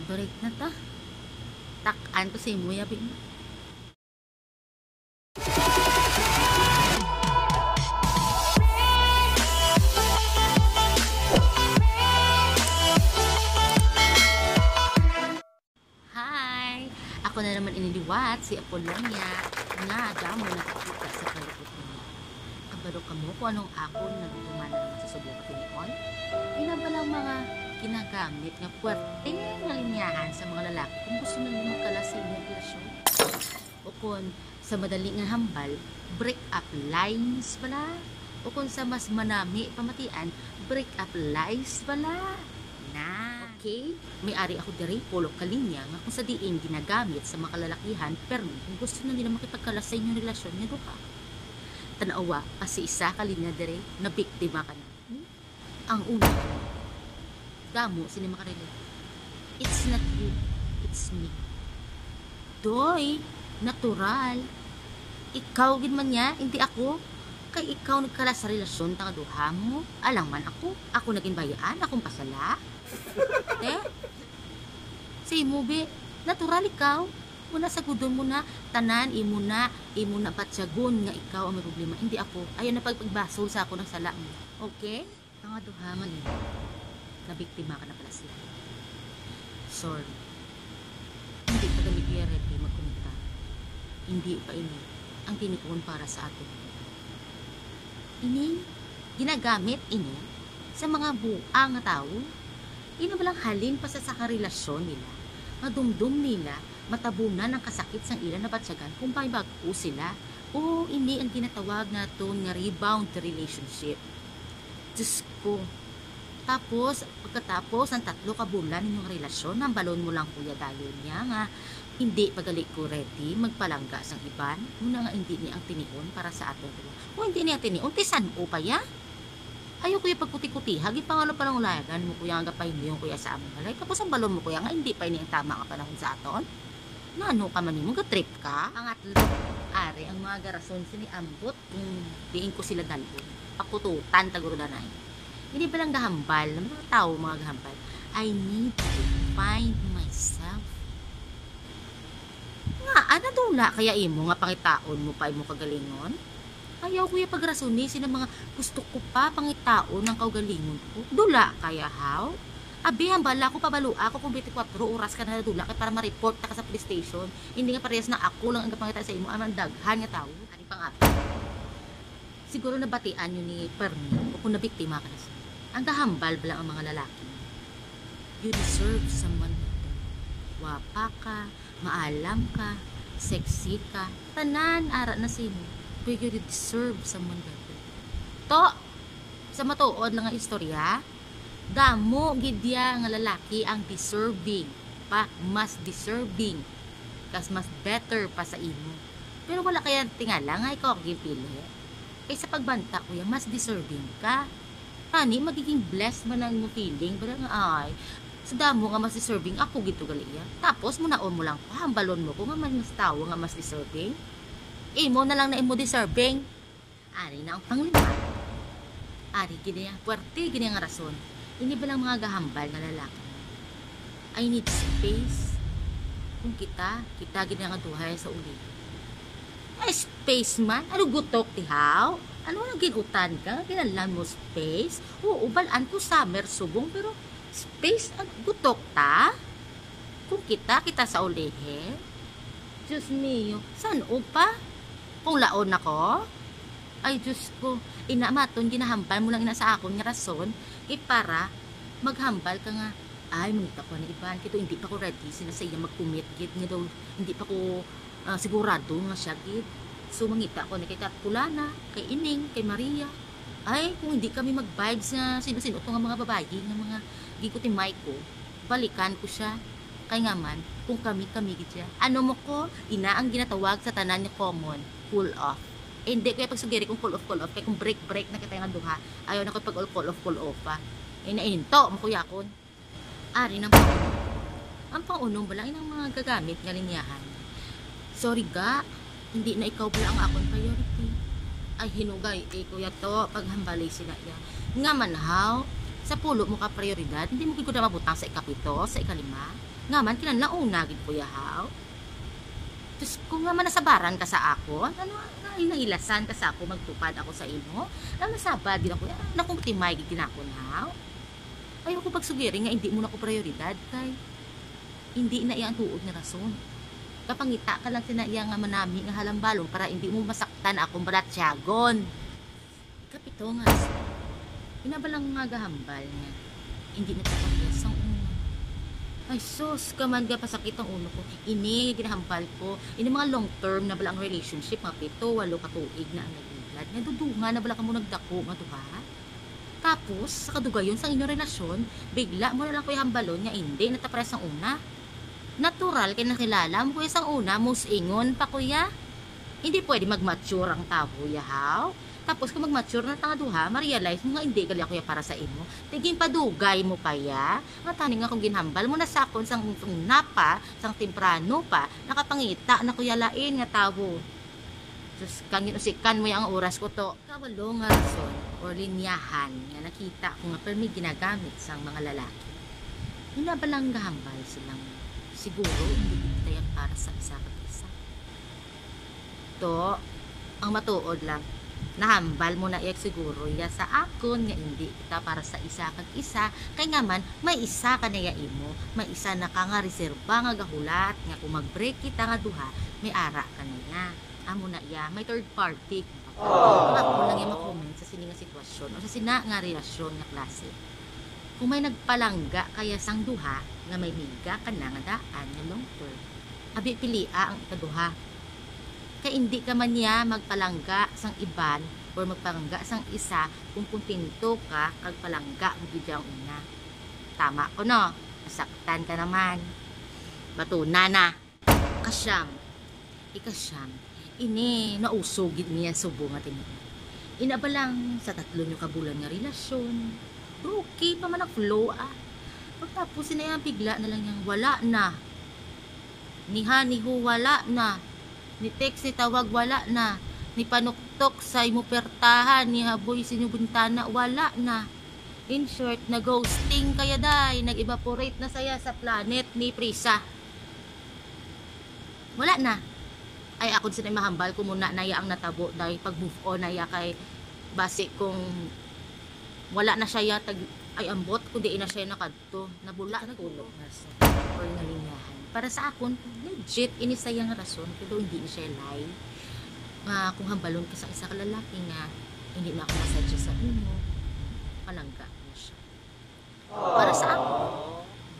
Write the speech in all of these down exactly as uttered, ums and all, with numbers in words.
Break na ta. Tak-an ko sa imo, yabi mo. Hi! Ako na naman ini liwat, si Apolonia, nga damo nakakita sa palibot niya. Kabalo kamo kung anong akon nagutuman na naman sa subong nga tinion? Ina ba lang mga ginagamit nga puwerte nga linyahan sa mga lalaki kung gusto na nila magkalas sa inyong relasyon? O kon sa madali nga hambal, break up lines bala? O kon sa mas manami pamatian, break up lies bala? Na. Okay? May ari ako diri, pulo ka linya nga kung sa diin ginagamit sa mga kalalakihan, permi kung gusto na nila makipagkalas sa inyong relasyon nga duha. Tan-awa, kasi isa ka linya diri, nabiktima ka na. Hmm? Ang una, damo sini makarelate. It's not you, it's me. Doy, natural. Ikaw gid man niya, hindi ako. Kay ikaw nagkalas sa relasyon ta nga duha mo. Alang man ako, ako naging bayaan, akong pasala. Te? Sa imo, be, natural ikaw. Muna sagudon mo na, tanan imo na, imo na batyagon nga ikaw ang may problema, hindi ako. Ayaw na pagpagbasol sa ako ng sala mo. Okay? Ang duha man eh. Nabiktima ka na pala sila. Sorry. Hindi pa kami ready magkumita. Hindi pa ini ang tinion para sa aton. Ini, ginagamit ini sa mga buang nga tawo. Ina ba lang halin pa sa, sa karelasyon nila, madumdum nila, matabunan ang kasakit sang ila nabatyagan kung may bag-o sila. O ini ang ginatawag naton nga rebound relationship. Diyos ko. Tapos, pagkatapos ang tatlo ka bulan ninyong relasyon, hambalon mo lang, kuya, dayon niya nga, "Hindi pa gali ko ready magpalangga sang iban. Muna nga hindi ni ang tinion para sa aton duha." O hindi niya tinion, ti san-o pa ya? Ayaw, kuya, pagkuti-kutiha, gipangalo pa lang ulayagan mo, kuya, nga gapahindiyon, kuya, sa among balay. Tapos ang balon mo, kuya, nga hindi pa ini ang tama nga panahon sa aton. Nano ka man nimo, gatrip ka? Pangatlo, ari ang mga garason sini ambot kung diin ko sila dalhon. Pakututan ta guro danay. Ini ba lang gahambal, ang mga tawo mga gahambal, "I need to find myself." Nga, ana dula kaya imo nga pangitaon mo pa imo kagalingon? Ayaw, kuya, pagrasoni sina mga gusto ko pa pangitaon ang kaugalingon ko. Dula kaya, haw? Abi, hambala ko, pabalua ko kung twenty-four oras ka na dula kay para ma-report ta ka sa police station. Hindi nga parehas na ako lang ang gapangita sa imo, ang daghan nga tawo. Ari pa nga. Siguro nabatian nyo ni Permi o kung nabiktima ka na siya. Ang gahambal ba lang ang mga lalaki? You deserve someone better. Wapa ka, maalam ka, sexy ka, tanan ara na sa imo. Pero you deserve someone better. To, sa matuod lang nga istorya, damo gid ya nga lalaki ang deserving pa, mas deserving, kas mas better pa sa imo. Pero wala kaya tingala nga ikaw ang ginpili. Kay sa pagbanta ko yan, mas deserving ka. Tani, magiging blessed man ang mo feeling. Bala nga, ay, sa damo nga mas deserving, ako gid to gali iya. Tapos, munaon mo lang ko, hambalon mo ko nga may mas tawo nga mas deserving. Imo na lang na imo deserving. Ari na ang panglima. Ari gid niya, puwerte gid niya nga rason. Ini ba lang mga gahambal nga lalaki? I need space. Kung kita, kita gid nga duhay sa uli. Ay, space man? Ano, gutok ti haw? Ano nga ginutan ka? Kinahanglan mo space? Oo, balaan ko summer subong, pero space, ano, gutok ta? Kung kita, kita sa ulihi. Diyos mio, san-o pa? Kung laon ako? Ay, Diyos ko, ina, maton, ginahambal mo lang ina sa akon nga rason, kay para maghambal ka nga, "Ay, mangita ko ni iban, kay to hindi pa ko ready sina sa iya mag-commit gid, nga daw hindi pa ko, ah, sigurado nga siya gid. So, mangita ko ni kay Kat-, Kulana, kay Ining, kay Maria. Ay, kung hindi kami mag-vibes nga sino-sino to nga mga babayi nga mga gikutimay ko, balikan ko siya." Kay nga man, kung kami, kami gid siya. Ano mo ko, ina ang ginatawag sa tanan nga common, cool off. Eh, hindi ko yung pagsugiri kung cool off, cool off. Kay kung break, break na kita nga duha, ayaw na ko pag all cool off, cool off pa. Eh, nainto mo ko yakon. Ari ng pang-, ang pangunong bala, inang mga gagamit nga linyahan. Sorry ga, hindi na ikaw bala ang akon priority. Ay, hinugay, eh, kuya to, paghambali sila iya. Nga man, haw, sa pulo mo ka prioridad, hindi mo gid na mabutang sa ikapito, sa ikalima. Nga man, kinahanglan una gid, Kuya, haw? Diyos ko, nga man nasabaran ka sa akon? Ano, nga nailasan ka sa ako, magtupad ako sa imo? Nga masabad gid ako, ah, nakutimay gid kinakon, haw? Ayaw ko pagsugiri nga hindi mo na ko prioridad, kay hindi na iya ang tuod nga rason. Kapangita ka lang sina iya nga manami nga halambalon para hindi mo masaktan akong balatyagon. Kapito nga rason, ina ba lang nga gahambal nga hindi na ta parehas sang una? Ay sus, kaman gapasakit ang ulo ko. Ini nga ginahambal ko, ini mga long term na bala ang relationship, mga pito, walo ka tuig na ang nagliwad. Nga dudungan na bala kamo nagdako nga duha? Tapos, sa kadugayon sang inyong relasyon, bigla mo na lang, Kuya, hambalon nga hindi na ta parehas sang una. Natural kay nakilala mo, Kuya, sang una, mus-ingon pa, Kuya. Hindi pwede mag-mature ang tawo, ya, haw? Tapos kung mag-mature na ta nga duha, ma-realize mo nga hindi gali ako ya para sa imo. Tiging padugay mo pa ya. Nga tani nga kung ginhambal mo na sa akon sang una pa, sang temprano pa, nakapangita na ko ya lain nga tawo. Sus, kang ginusikan mo ya ang oras ko to. Kawalo nga rason or linyahan nga nakita ko nga permi ginagamit sang mga lalaki. Ina ba lang gahambal silang siguro hindi kita ya para sa isa kag isa? To, ang matuod lang, nahambal mo na iya siguro ya sa akon nga indi kita para sa isa kag isa, kay nga man, may isa ka na ya imo, may isa na ka nga reserba nga gahulat nga kung mag-break kita nga duha, may ara ka na ya. Amo na iya, may third party. Kung ako lang ya ma-comment sa sini nga sitwasyon o sa sina nga relasyon nga klase. Kung may nagpalangga ka ya sang duha nga may miga ka na nga daan nga long term, abi pilia ang ikaduha. Kay indi ka man niya magpalangga sang iban or magpalangga sang isa kung kontento ka kag palangga mo gid ang una. Tama ko, no? Nasaktan ka naman. Batuna na. Kasyam. Ikasyam. Ini, nauso gid niya subo nga tinuod. Ina ba lang sa tatlo nyo ka bulan nga relasyon, okay pa man ang flow, ah. Pagtapos, ina, bigla na lang yang wala na. Ni ha, ni ho, wala na. Ni text, ni tawag, wala na. Ni panuktok sa imo pertahan, ni haboy sa inyo bintana, wala na. In short, nag-ghosting ka ya, day. Nag-evaporate na saya sa planet ni Prisa. Wala na. Ay, ako sina mahambal ko muna na ya ang natabo, day. Pag move on na ya kay basi kung wala na siya ya, tag-, ay, ambot, kung diin na siya nakadto. Nabula. Tulog na sa or nga linyahan. Para sa akon, legit ini saya nga rason, pero hindi ni siya lie. Nga kung hambalon ka sa isa ka lalaki nga hindi na ako masadya sa imo, palangga mo siya. Para sa ako,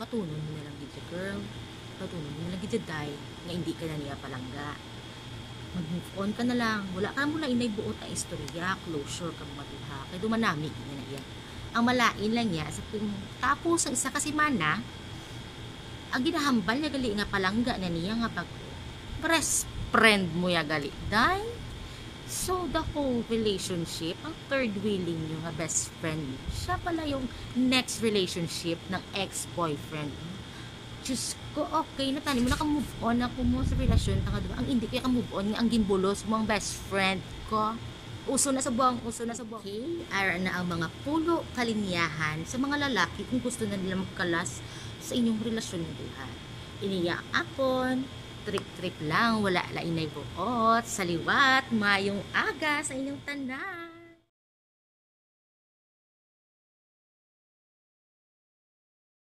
batunon mo na lang gid siya, girl. Batunon mo na lang gid siya, day, nga hindi ka na niya palangga. Mag-move on ka na lang. Wala ka mo na inay buot ang istorya, closure ka mga duha. Kay dumanami gid na iya. Ang malain lang niya, sa kung tapos ang isa ka semana, ang ginahambal niya gali nga palangga na niya nga bag-o. Best friend mo ya gali, day. So, the whole relationship, ang third wheeling niyo nga best friend niyo, siya pala yung next relationship ng ex-boyfriend mo. Diyos ko, okay na tani mo, naka-move on ako mo sa relasyon ta nga duha. Ang hindi ko ka-move on nga ang ginbulos mo ang best friend ko. Uso na sa buang, uso na sa buang. Okay, ara na ang mga pulo kalinyahan sa mga lalaki kung gusto na nila magkalas sa inyong relasyon nga duha. Iniya akon, trip-trip lang, wala la inay buot. Sa liwat, mayong aga sa inyong tanan.